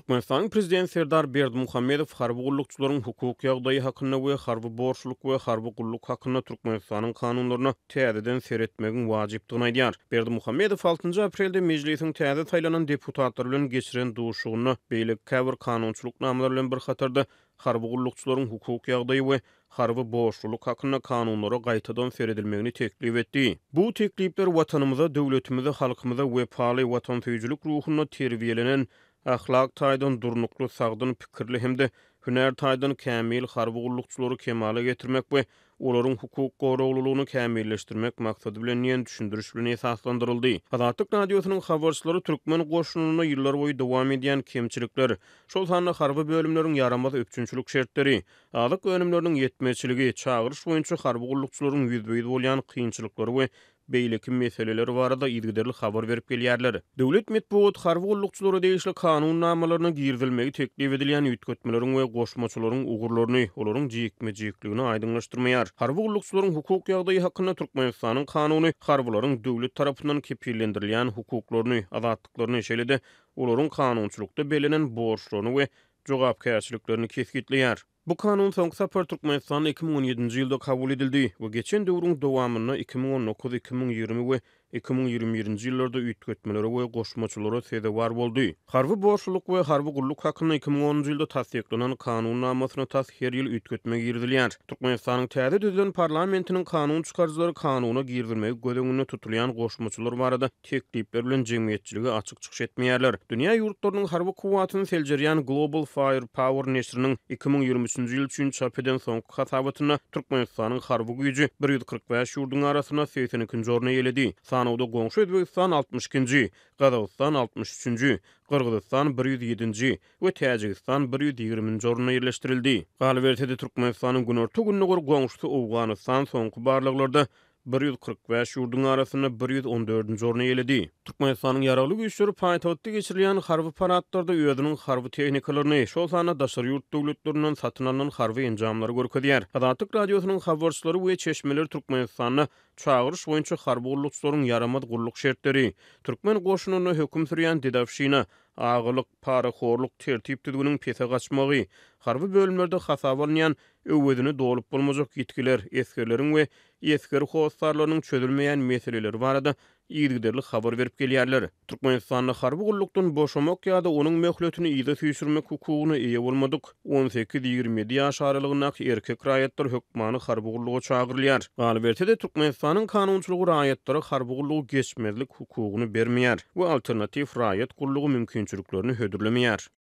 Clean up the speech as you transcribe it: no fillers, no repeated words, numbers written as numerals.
Türkmenistanyň Prezidenti Serdar Berdimuhamedow harby gullukçylaryň hukuk ýagdaýy hakynda we Harby borçlulyk we harby gulluk hakynda Türkmenistanyň kanunlaryna täzeden seretmegiň wajypdygyny aýdýar. Berdimuhamedow altynjy aprelde Mejlisiň täze saýlanan deputatlary bilen geçiren duşuşygynda beýleki käbir kanunçylyk namalary bilen bir hatarda harby gullukçylaryň hukuk ýagdaýy we harby borçlulyk hakynda kanunlara gaýtadan seredilmegini teklip etdi. Bu teklipler Watanymyza, döwletimize, halkymyza wepaly, watansöýüjilik ruhunda terbiýelenen, ahlak taýdan durnukly, sagdyn pikirli hem-de hünär taýdan kämil harby gullukçylary kemala getirmek we olaryň hukuk goraglylygyny kämilleşdirmek maksady bilen diýen düşündiriş bilen esaslandyryldy. Azatlyk Radiosynyň habarçylary türkmen goşunynda ýyllarboýy dowam edýän kemçilikler, şol sanda harby bölümleriň ýaramaz üpjünçilik şertleri, azyk önümleriniň ýetmezçiligi, çagyryş boýunça harby gullukçylaryň ýüzbe-ýüz bolýan kynçylyklary we beýleki meseleler barada yzygiderli habar berip gelýärler. Döwlet metbugat harby gullukçylara degişli kanun namalaryna girizilmegi teklip edilýän üýtgetmeleriň we goşmaçalaryň ugurlaryny, olaryň jikme-jikligini aýdyňlaşdyrmaýar. Harby gullukçylaryň hukuk ýagdaýy hakynda Türkmenistanyň Kanuny harbylaryň döwlet tarapyndan kepillendirilýän hukuklaryny, azatlyklaryny, şeýle-de olaryň kanunçylykda bellenen borçlaryny we jogapkärçiliklerini kesgitleýär. Bu kanun soňky sapar Türkmenistanda 2017-nji ýylda kabul edildi we geçen döwrüň dowamynda 2019, 2020 we 2021-nji ýyllarda üýtgetmelere we goşmaçalara sezewar boldy. Harby borçlulyk we harby gulluk hakynda 2010-njy ýylda tassyklanan kanun namasyna tas her ýyl üýtgetme girizilýär. Türkmenistanyň täze düzülen parlamentiniň kanun çykaryjylary kanuna girizilmegi göz öňünde tutulýan goşmaçalar barada teklipler bilen jemgyýetçilige açyk çykyş etmeýärler. Dünýä ýurtlarynyň harby kuwwatyny seljerýän Global Fire Power neşiriniň 2023-nji ýyl üçin çap eden soňky hasabatynda Türkmenistanyň harby güýji 145 ýurduň arasynda 82-nji orny eýeledi. Sanawda goňşy Özbegistan 62-nji, Gazagystan 63-nji, Gyrgyzystan 107-nji we Täjigistan 120-nji orunda ýerleşdirildi. Galyberse-de, Türkmenistanyň günorta-gündogar goňşusy Owganystan soňky barlaglarda 145 ýurduň arasynda 114-nji orny eýeledi. Türkmenistanyň Ýaragly Güýçleri paýtagtda geçirilýän harby paradlarda özüniň harby tehnikalaryny, şol sanda daşary ýurt döwletlerinden satyn alnan harby enjamlary görkezýär. Azatlyk Radiosynyň habarçylary we çeşmeleri Türkmenistanda çagyryş boýunça harby gullukçylaryň ýaramaz gulluk şertleri, türkmen goşunynda höküm sürýän dedowşina, agalyk, parahorluk, tertip-düzgüniň pese gaçmagy, harby bölümlerde hasaba alynýan öwezini dolup bolmajak ýitgiler, esgerleriň we esger hossarlarynyň çözülmeýän meseleleri barada yzygiderli habar berip gelýärler. Türkmenistanda harby gullukdan boşamak ýa-da onuň möhletini yza süýşürmek hukugyna eýe bolmadyk on sekiz, 27 ýaş aralygyndaky erkek raýatlar hökmany harby gulluga çagyrylýar. Galyberse-de, Türkmenistanyň kanunçylygy raýatlara harby gullugy geçmezlik hukugyny bermeýär we alternatiw raýat gullugy mümkinçiliklerini hödürlemeýär.